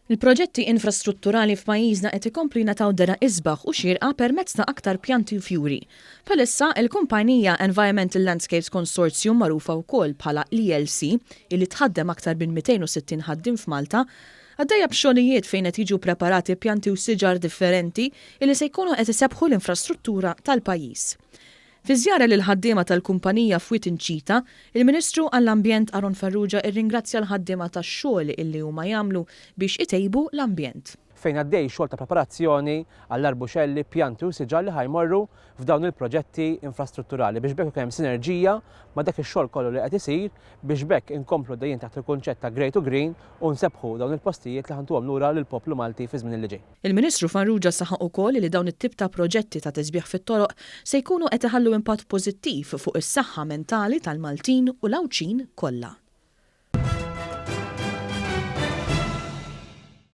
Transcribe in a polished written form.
Il-proġetti infrastrutturali f'pajjiżna qed ikomplu jingħataw dehra isbaħ u xierqa permezz ta' aktar pjanti u fjuri. Bħalissa, il-kumpanija Environmental Landscapes Consortium magħrufa wkoll bħala l-ELC, illi tħaddem aktar minn 260 ħaddiem f'Malta, għaddejja b'xogħlijiet fejn qed jiġu preparati pjanti u siġar differenti illi se jkunu qed isebbħu l-infrastruttura tal-pajjiż. Fi żjara lill-ħaddiema tal-kumpanija f'Wied Inċita, il-Ministru għall-Ambjent Aaron Farrugia rringrazzja l-ħaddiema tax-xogħol illi huma jagħmlu biex itejbu l-ambjent. Fejn għaddej xogħol ta' preparazzjoni għall-arbuxelli, pjanti u siġar li ħa jmorru f'dawn il-proġetti infrastrutturali biex b'hekk ikun hemm sinerġija ma' dak ix-xogħol kollu li qed isir biex b'hekk inkomplu għaddejjin taħt il-kunċett ta' Grey to Green u nsebbħu dawn il-postijiet li ħa ntuhom lura lill-poplu Malti fiż-żmien li ġej. Il-Ministru Farrugia saħaq ukoll li dawn it-tip ta' proġetti ta' tisbiħ fit-toroq se jkunu qed iħallu impatt pożittiv fuq is-saħħa mentali tal-Maltin u l-Għawdxin kollha.